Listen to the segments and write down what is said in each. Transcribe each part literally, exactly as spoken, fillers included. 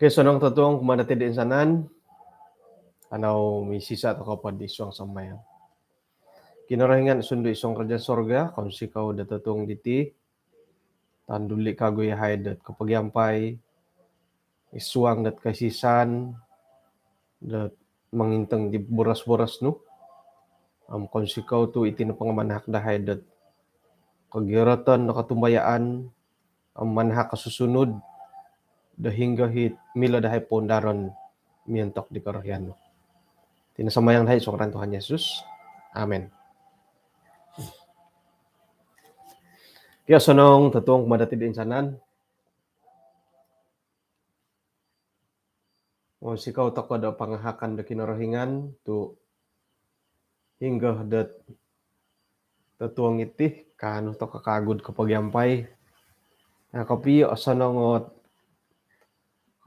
Okey, osonong totuong kumaa dati toinsanan. Kanou misisa' toko' po id suang sambayang. Kinorohingan sundu' id suang karajaan sorga, kounsikou do totuong diti, tanduli' kagu iyahai dot kopogiampai id suang dot kaisisan dot mongintong di boros-boros nu. Om kounsikou tu' iti nopo nga manahak dahai dot kogiroton do kotumbayaan om manahak kosusunud do hinggo hi milo dahai poundaron miontok di korohian nu. Iti no sambayang dahai id suang ngaran Tuhan Yesus. Amin. Okey, osonong totuong kumaa dati toinsanan. Onsikou toko' do pangahakan do Kinorohingan tu' hinggo dot totuong iti kaanu toko' kagu do kopogiampai. Nga' kopio osonong ot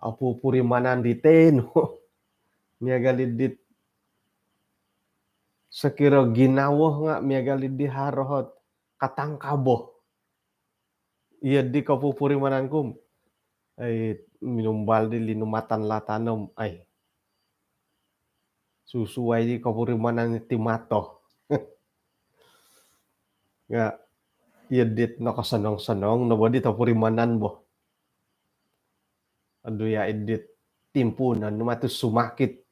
opupurimanan di tenu. Miagal i dit sokiro ginawo nga' miagal i di haro ot katangkabo. Iyo di kopupurimanan ku om, ai, minumbal di linumatan latanom, ai. Susuai di kopurimanan ti mato. Nga' iyo dit nokosonong-sonong no bo di topurimanan bo. Adu ya, id dit timpuunon matu sumakit.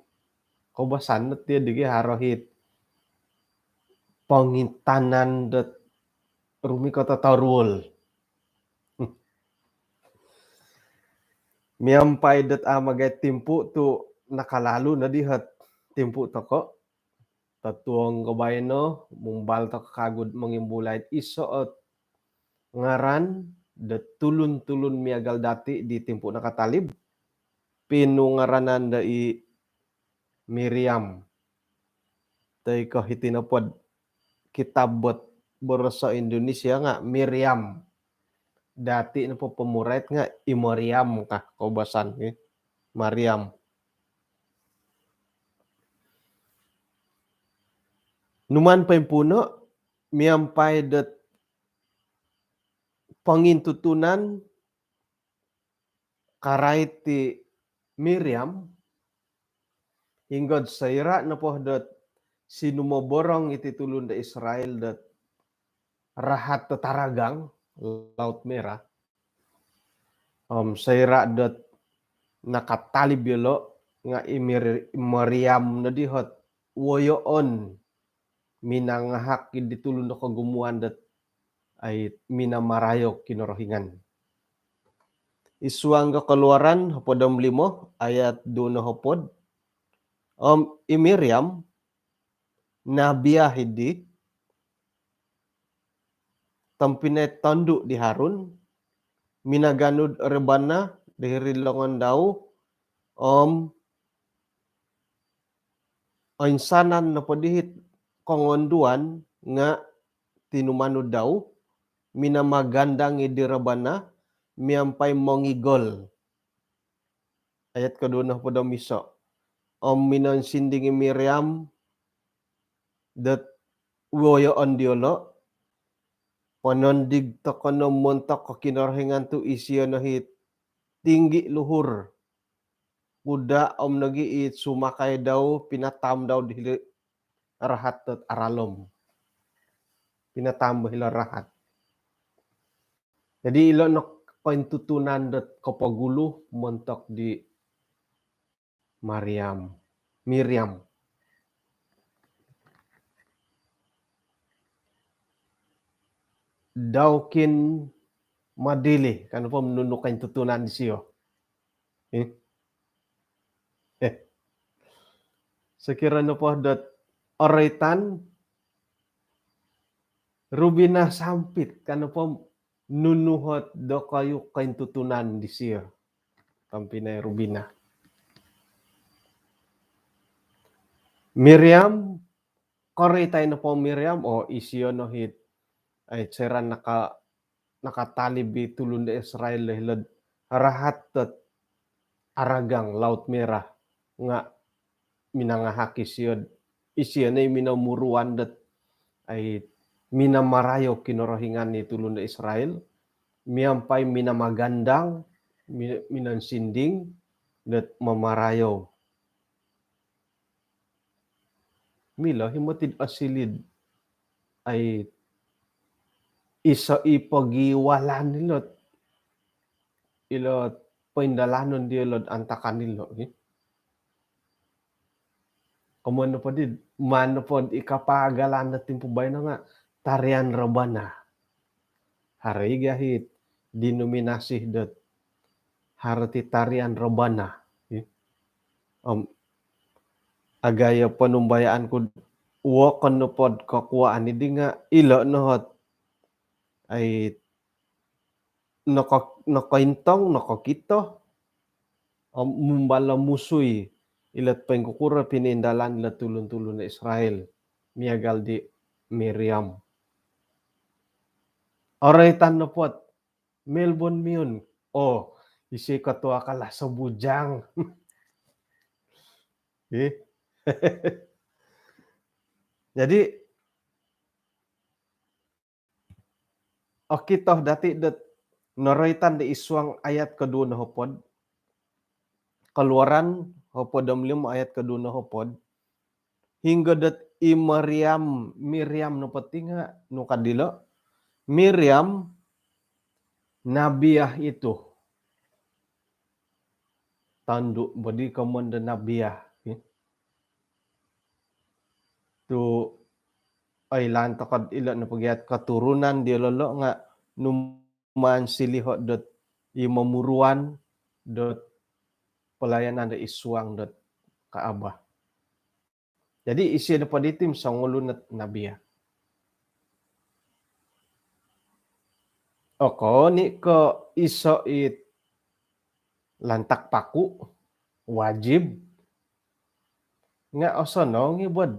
Koubasanan ti di gi haro hi pongintanan dot rumikot o toruol. Miampai dot a' magai timpu tu' nakalalu no di hot timpu toko'. Totuong ko baino, mumbal toko' kagu do mongimbulai iso' ot ngaran do tulun-tulun miagal dati' di timpu nakatalib. Pinungaranan do i Miriam. Toi ko hiti nopo do kitab bot boros Indonesia nga' Miriam. Dati' nopo pomurait nga' i Mariam ka koubasan, eh. Mariam. Numaan poimpuuno' miampai dot pongintutunan karait i Miriam, hinggo do soira' nopo dot sinumoborong iti tulun do Israel dot rahat do taragang Laut Merah. Om soira' dot nakatalib iyolo' nga' i Mir-, Miriam no di hot woyoon minangahak di tulun do kogumuan dot ai minamarayou Kinorohingan. Id suang Keluaran hopod om limo ayat duo nohopod. Om i Miriam, nabiah i di, tompinai tondu' di Harun, minaganu do rebana do hiri'd longon dau, om oinsanan nopo di hit pongonduan nga' tinumanud dau, minamagandang i' di rabana miampai mongigol. Ayat koduo nohopod om iso'. Om minonsinding i Miriam dot woyoon diyolo', ponondig toko' no montok o Kinorohingan tu' isiyo no hi tinggi' luhur. Kuda' om nogi' i sumakai dau pinataam dau di hilo' rahat dot aralom. Pinataam bo hilo' rahat. Jadi ilo' no kointutunan dot kopogulu montok di Mariam, Miriam. Daukin madili, kan po nunu kointutunan disiyo. Eh? Eh. Sokiro nopo dot oroitan Rubina Sampit, kan po nunu ot dokoyu kointutunan disiyo, tompinai Rubina. Miriam, koroitai nopo Miriam, o, isiyo no hi, ai, soira naka-, nakatalib i tulun do Israel do hilo'd rahat dot aragang Laut Merah nga' minangahak isiyo'd, isiyo no i minomuruan dot, ai, minamarayou Kinorohingan i tulun do Israel, miampai minamagandang, mi-, minonsinding dot mamarayou. Milo hi moti'd osili'd, ai, iso i pogiwalan ilo'd, ilo'd poindalanon diyo ilo'd antakan ilo', hi. Komoyon nopo di, maan nopo i kapaagalan do timpu baino nga' tarian rebana. Haro i gahi denominasi dot haro ti tarian rebana. Om agayo ponumbayaan ku, wokon nopo'd kokuwaan iddi nga' ilo' no ot, ai, noko-, nokointong, nokokito om mumbal o musu i ilo'd poingkukuro pinoindalan ilo'd tulun-tulun Israel miagal di Miriam. Oroitan nopo't Melbourne Miun. Oh, isi ketua kelas sebujang. Eh. Jadi, okito dati' dot noroitan di id suang ayat koduo nohopod, Keluaran hopod om limo ayat koduo nohopod, hinggo dot i Miriam, Miriam nopo ti nga' nu ka dilo', Miriam, nabiah itu. Tondu' bo di komoyon do nabiah, eh. Tu' oilaan toko'd ilo' nopo gia keturunan diyolo' lo' nga' numaan siliho' dot i momuruan dot pelayanan do id suang dot Kaabah. Jadi, isio nopo diti om songulun ot nabiah. Okon i' ko' iso' it lantak paku, wajib. Nga' osonong i' bo'd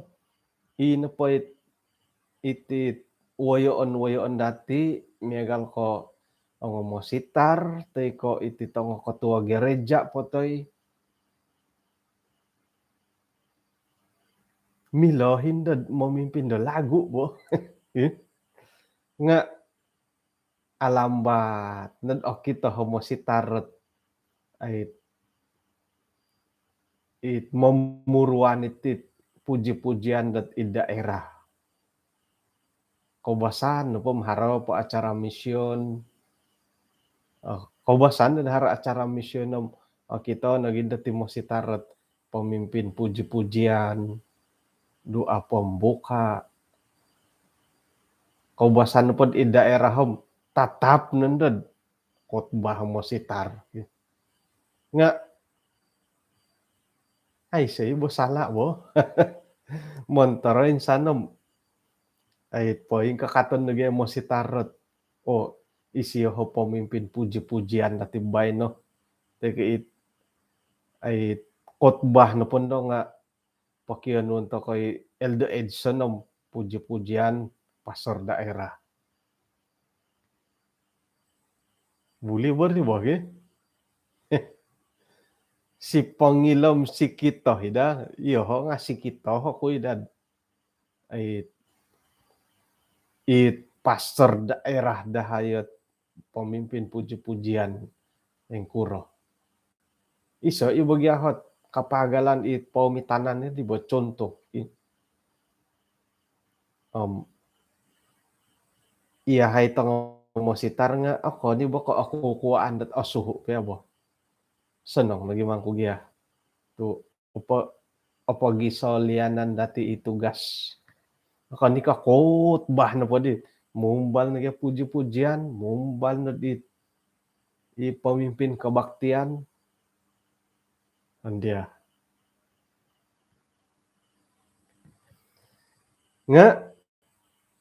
ii nopo it, it, it woyoon-woyoon dati', miagal ko' ongo mositar, toi ko' iti tongo ketua gereja po toi. Milo hindo'd momimpin do lagu bo. Nga' alambat nod okito o mositar ot, ai, it momuruan iti't puji-pujian dot id daerah. Koubasan nopo om haro po acara mision. Oh, koubasan dot haro acara mision om okito nogi dot i mositar ot pemimpin puji-pujian, doa pembuka. Koubasan nopo'd id daerah om tatap nondo'd khotbah mositar. Nga' aiso i' bo sala' bo. Montor o insan om, ai, poingkakaton nogi mositar ot, oh, isio o pemimpin puji-pujian dati' baino. Toi ko' it, ai, khotbah nopo ndo nga' pokionuon toko' i Elder Edson om puji-pujian pastor daerah. Buli beri bagi. Si pongilom sikito ida, iyo ho nga sikito ho ku ida. I, i pastor daerah dahai ot pemimpin puji-pujian ingkuro. Iso i bagi ahot kapagalan i poomitanan i di bo contoh i. Om, iya hai tongo mositar nga, ako ni bo ko aku kuaan dot osuhu pia bo. Senang lagi mangku gia. Tu apa, apa giso lianan dati i tugas. Ako ni ka khotbah nopo di. Mumbal no gia puji-pujian, mumbal no di i pemimpin kebaktian. Andia. Nga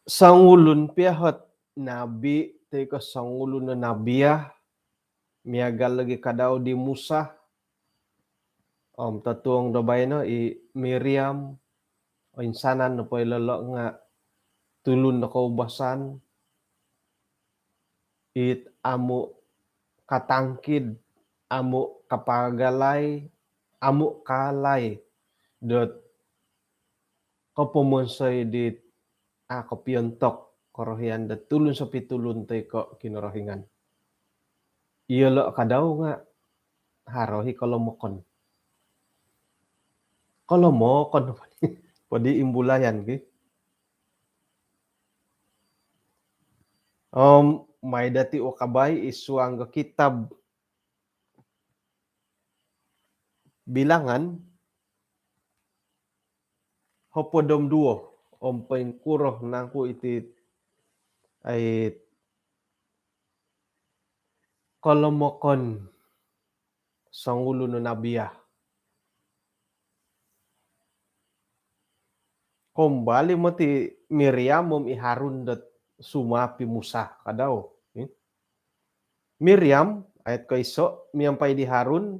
songulun pia hot nabi, toi ko songulun no nabiah, miagal lagi kadau di Musa. Om totuong do baino i Miriam, oinsanan nopo i lolo nga tulun do koubasan, it amu katangkid, amu kapagalai, amu kalai dot kopomonsoi dit a kopiontok korohian dot tulun sopi tulun toi ko Kinorohingan. Iyolo kadau nga haro hi kolomokon. Kolomokon po di imbulayan ki. Om, mai dati ukabai i suang do kitab Bilangan hopod om duo, om poingkuro nangku iti ai kolomokon songulun no nabiah. Kombali moti Miriam om i Harun dot sumapi Musa kadau. Miriam, ayat koiso, miampai di Harun,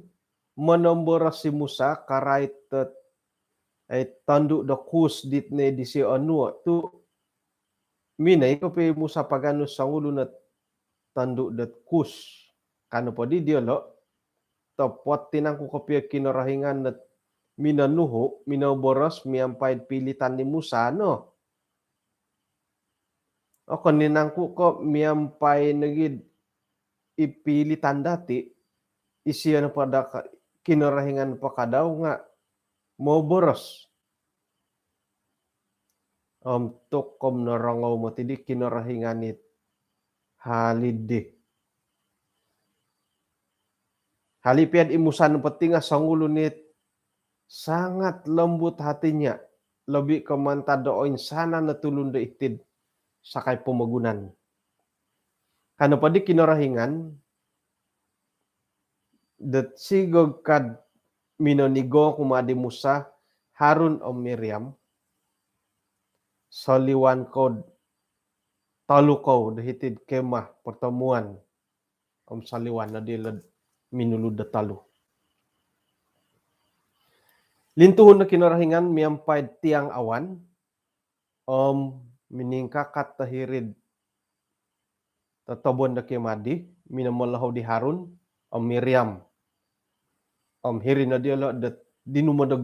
monomboros i Musa karait dot ai tondu do Kus dit ne disio onuo tu minai kopio Musa paganu songulun no tondu dot Kus. Kanu po di diolo, topot tinangku kopio Kinorohingan dot minonuhu, minoboros miampai pilitan ni Musa no. Okon ni nangku ko miampai nogi i pilitan dati, isio no pada Kinorohingan po kadau nga moboros. Om tokom norongou moti di Kinorohingan it hali di. Hali piad i Musa no poti nga songulun it sangat lembut hatinya, lobi ko mantad do oinsanan no tulun do itid sakai pomogunan. Kanu po di Kinorohingan dot sigog kad minonigo kumaa di Musa, Harun om Miriam, soliwan kou tolu kou do hitid kemah pertemuan. Om soliwan no diolo minulud do tolu. Lintuhun no Kinorohingan miampai tiang awan om miningkakat do hirid totobon do kemah di, minomolohou di Harun om Miriam. Om hiri no diolo dot dinumodog